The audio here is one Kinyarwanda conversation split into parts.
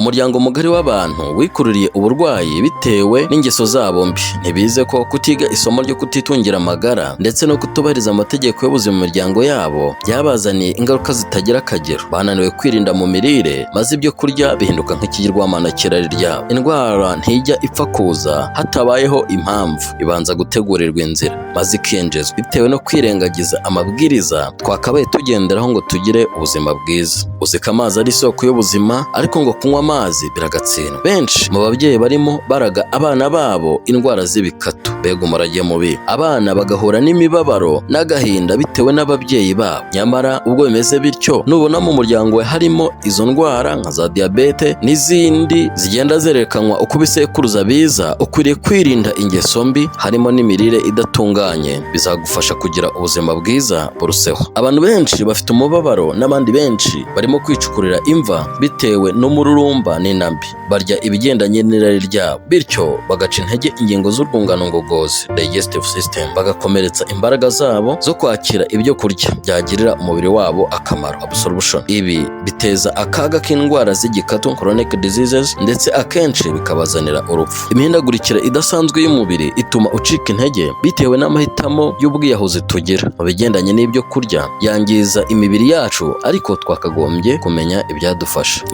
Umuryango mugari w'abantu wikururiye uburwayi bitewe n'ingeso zabo mbi. Ntibize ko kutiga isomo ryo kutitungira amagara ndetse no kutubahiriza amategeko y'ubuzima mu miryango yabo byabazaniye ingaruka zitagira akagero. Bananiwe kwirinda mu mirire, maze ibyo kurya bihinduka nk'ikigirwamana cy'irari ryabo. Indwara ntijya ipfa kuza hatabayeho impamvu, ibanza gutegurirwa inzira maze ikinjizwa bitewe no kwirengagiza amabwiriza twakabaye tugenderaho ngo tugire ubuzima bwiza. Uzi ko amazi ari isoko y'ubuzima, ariko ngo kunywa amazi biragatsindwa. Benshi mu babyeyi barimo baraga abana babo indwara z'ibikatu. Mbega umurage mubi! Abana bagahura n'imibabaro n'agahinda bitewe n'ababyeyi babo. Nyamara ubwo bimeze bityo, nubona mu muryango we harimo izo ndwara nka za diyabete n'izindi zigenda zerekanwa uko ibisekuruza biza, ukwiriye kwirinda ingeso mbi harimo n'imirire idatunganye. Bizagufasha kugira ubuzima bwiza buruseho. Abantu benshi bafite umubabaro n'abandi benshi barimo kwicukurira imva bitewe n'umururumba n'inambi. Barya ibigendanye n'irari ryabo, bityo bagaca intege ingingo z'urwungano ngogozi, digestive system, bagakomeretsa imbaraga zabo zo kwakira ibyo kurya byagirira umubiri wabo akamaro, absorption. Ibi biteza akaga k'indwara z'igikatu, chronic diseases, ndetse akenshi bikabazanira urupfu. Imihindagurikire idasanzwe y'umubiri ituma ucika intege bitewe n'amahitamo y'ubwiyahuzi tugira mu bigendanye n'ibyo kurya, yangiza imibiri yacu, ariko twakagombye kumenya ibyadufasha.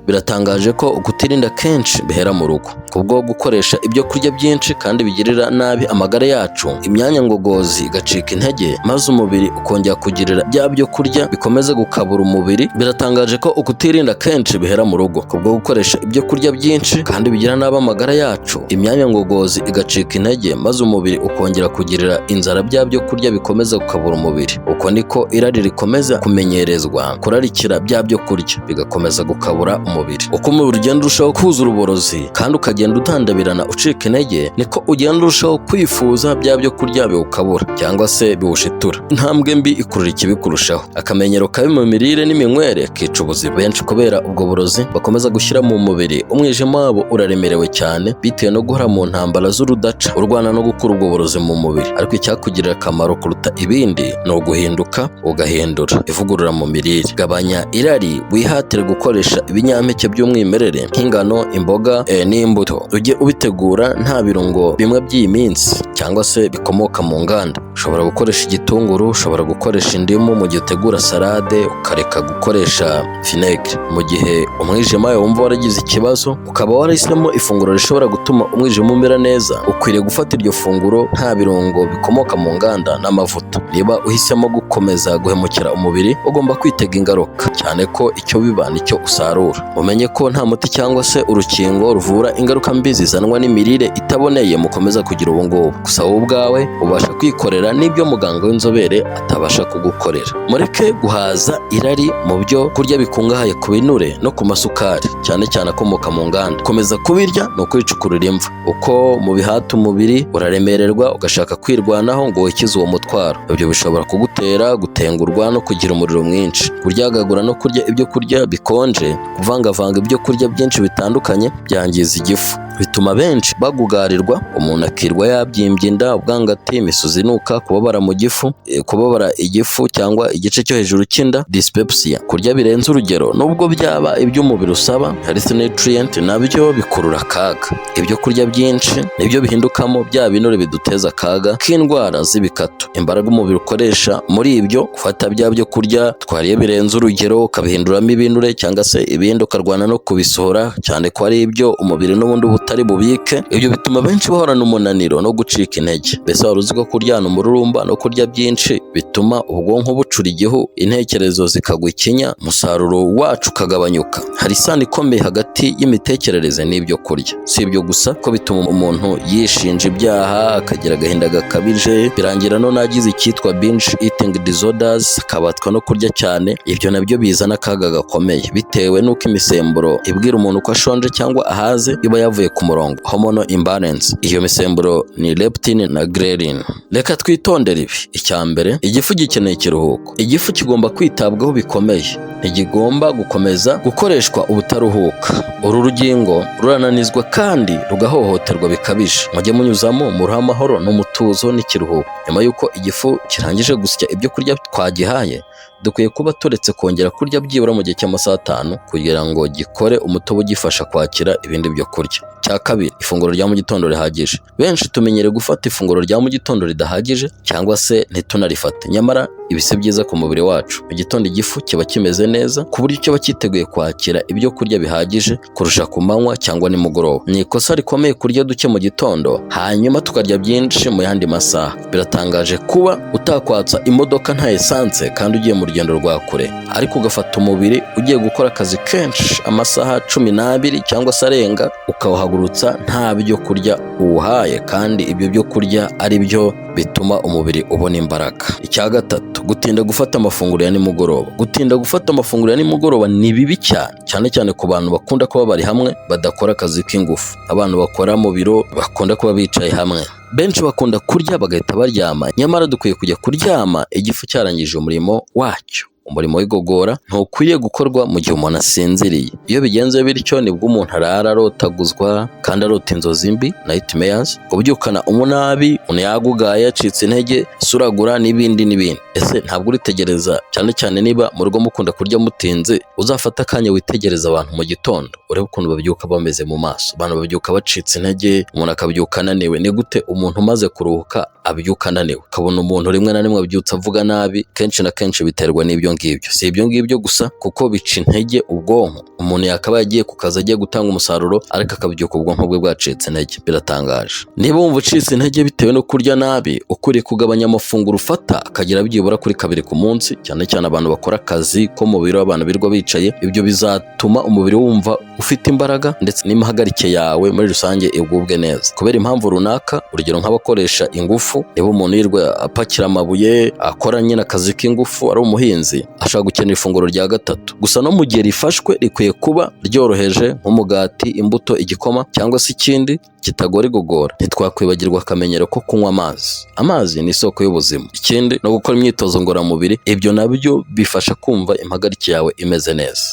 Biratangaje ko ukutirinda kenshi bihera mu rugo. Kubwo gukoresha ibyo kurya byinshi kandi bigirira nabi amagara yacu, imyanya ngogozi igacika intege, maze umubiri ukongera kugirira bya byo kurya bikomeza gukabura umubiri. Biratangaje ko ukutirinda kenshi bihera mu rugo. Kubwo gukoresha ibyo kurya byinshi kandi bigira nabi amagara yacu, imyanya ngogozi igacika intege, maze umubiri ukongera kugirira inzara bya byo kurya bikomeza gukabura umubiri. Uko niko irari rikomeza kumenyerezwa kurarikira bya byo kurya, bigakomeza gukabura umubiri. Uko umubiri ugenda urushaho kuzura uburozi kandi ukagenda utandabirana, ucika intege, niko ugenda urushaho kwifuza bya byo kurya biwukabura cyangwa se biwushitura. Intambwe mbi ikurura ikibi kurushaho. Akamenyero kabi mu mirire n'iminywere kica ubuzima. Benshi kubera ubwo burozi bakomeza gushyira mu mubiri, umwijima wabo uraremerewe cyane bitewe no guhora mu ntambara z'urudaca urwana no gukura ubwo burozi mu mubiri. Ariko icyakugirira akamaro kuruta ibindi ni uguhinduka, ugahindura ivugurura mu mirire. Gabanya irari, wihatire gukoresha ibinyampeke by'umwimerere nk'ingano, imboga n'imbuto. Ujye ubitegura nta birungo bimwe by'iyi minsi cyangwa se bikomoka mu nganda. Ushobora gukoresha igitunguru, ushobora gukoresha indimu mu gihe utegura salade, ukareka gukoresha vinaigre. Mu gihe umwijima wawe wumva waragize ikibazo, ukaba warahisemo ifunguro rishobora gutuma umwijima umera neza, ukwiriye gufata iryo funguro nta birungo bikomoka mu nganda n'amavuta. Niba uhisemo gukomeza guhemukira umubiri, ugomba kwitega ingaruka, cyane ko icyo biba nicyo usarura. Mumenye ko nta muti cyangwa se urukingo ruvura ingaruka mbi zizanwa n'imirire itaboneye mukomeza kugira ubu ngubu. Gusa wowe ubwawe ubasha kwikorera n'ibyo muganga w'inzobere atabasha kugukorera. Mureke guhaza irari mu byo kurya bikungahaye ku binure no ku masukari, cyane cyane akomoka mu nganda. Komeza kubirya ni ukwicukurira imva. Uko mubihata, umubiri uraremererwa, ugashaka kwirwanaho ngo wikize uwo mutwaro. Ibyo bishobora kugutera gutengurwa no kugira umuriro mwinshi. Kuryagagura no kurya ibyo kurya bikonje, kuvangavanga ibyo kurya byinshi bitandukanye byangiza igifu, bituma benshi bagugarirwa, umuntu akirwa yabyimbye inda, ubwangati, imisuzi inuka, kubabara mu gifu, kubabara igifu cyangwa igice cyo hejuru cy'inda, dyspepsia. Kurya birenze urugero, nubwo byaba iby'umubiri usaba, health nutrient, nabyo bikurura akaga. Ibyo kurya byinshi nibyo bihindukamo bya binure biduteza akaga k'indwara z'ibikatu. Imbaraga umubiri ukoresha muri ibyo gufata bya byo kurya twariye birenze urugero, ukabihinduramo ibinure cyangwa se ibindi, ukarwana no kubisohora, cyane ko ari ibyo umubiri n'ubundi uba utari bubike. Ibyo bituma benshi bahorana umunaniro no gucika intege. Mbese wari uzi ko kuryana umururumba no kurya byinshi bituma ubwonko bucura igihu, intekerezo zikagwa ikinya, umusaruro wacu ukagabanyuka? Hari isano ikomeye hagati y'imitekerereze n'ibyo kurya. Si ibyo gusa, ko bituma umuntu yishinja ibyaha, akagira agahinda gakabije, birangira none agize icyitwa binge eating disorders, akabatwa no kurya cyane. Ibyo nabyo bizana akaga gakomeye bitewe n'uko imisemburo ibwira umuntu ko ashonje cyangwa ahaze iba yavuye ku murongo, hormonal imbalance. Iyo misemburo ni leptin na ghrelin. Reka twitondere ibi. Icya mbere, igifu gikeneye ikiruhuko. Igifu kigomba kwitabwaho bikomeye, ntigigomba gukomeza gukoreshwa ubutaruhuka. Uru rugingo rurananizwa kandi rugahohoterwa bikabije. Mujye munyuzamo muruhe amahoro n'umutuzo n'ikiruhuko. Nyuma y'uko igifu kirangije gusya ibyo kurya twagihaye, Dukwiye kuba turetse kongera kurya byibura mu gihe cy'amasaha 5 kugira ngo gikore umutobe ugifasha kwakira ibindi byo kurya. Cya kabiri, ifunguro rya mu gitondo rihagije. Benshi tumenyereye gufata ifunguro rya mu gitondo ridahagije cyangwa se ntitunarifate, nyamara ibi si byiza ku mubiri wacu. Mu gitondo igifu kiba kimeze neza ku buryo kiba cyiteguye kwakira ibyo kurya bihagije kurusha ku manywa cyangwa nimugoroba. Ni ikosa rikomeye kurya duke mu gitondo hanyuma tukarya byinshi mu yandi masaha. Biratangaje kuba utakwatsa imodoka nta esanse kandi ugiye mu rugendo rwa kure, ariko ugafata umubiri ugiye gukora akazi kenshi amasaha 12 cyangwa se arenga, ukawuhagurutsa nta byo kurya uwuhaye, kandi ibyo byo kurya ari byo bituma umubiri ubona imbaraga. Icya gatatu, gutinda gufata amafunguro ya nimugoroba. Gutinda gufata amafunguro ya nimugoroba ni bibi cyane, cyane cyane ku bantu bakunda kuba bari hamwe badakora akazi k'ingufu. Abantu bakora mu biro bakunda kuba bicaye hamwe, benshi bakunda kurya bagahita baryama, nyamara dukwiye kujya kuryama igifu cyarangije umurimo wacyo. Umurimo w'igogora ntukwiriye gukorwa mu gihe umuntu asinziriye. Iyo bigenze bityo nibwo umuntu arara arotaguzwa kandi arota inzozi mbi, nightmares, kubyukana umunabi, umuntu yagugaye, yacitse intege, isuragura n'ibindi n'ibindi. Ese ntabwo uritegereza, cyane cyane niba mu rugo mukunda kurya mutinze, uzafate akanya witegereza abantu mu gitondo urebe ukuntu babyuka bameze mu maso. Abantu babyuka bacitse intege, umuntu akabyuka ananiwe. Ni gute umuntu umaze kuruhuka abyuka ananiwe? Ukabona umuntu rimwe na rimwe abyutse avuga nabi. Kenshi na kenshi biterwa n'ibyo ngibyo. Si ibyo ngibyo gusa, kuko bica intege ubwonko. Umuntu yakabaye agiye ku kazi, agiye gutanga umusaruro, ariko akabyuka ubwonko bwe bwacitse intege. Biratangaje. Niba wumva ucitse intege bitewe no kurya nabi, ukwiriye kugabanya amafunguro ufata akagera byibura kuri kabiri ku munsi, cyane cyane abantu bakora akazi ko mu biro, abantu birirwa bicaye. Ibyo bizatuma umubiri wumva ufite imbaraga ndetse n'impagarike yawe muri rusange igubwe neza. Kubera impamvu runaka, urugero nk'abakoresha ingufu, niba umuntu yirirwa apakira amabuye, akora nyine akazi k'ingufu, ari umuhinzi, ashobora gukenera ifunguro rya gatatu. Gusa no mu gihe rifashwe rikwiye kuba ryoroheje, nk'umugati, imbuto, igikoma cyangwa se ikindi kitagora igogora. Ntitwakwibagirwa akamenyero ko kunywa amazi. Amazi ni isoko y'ubuzima. Ikindi no gukora imyitozo ngororamubiri, ibyo nabyo bifasha kumva impagarike yawe imeze neza.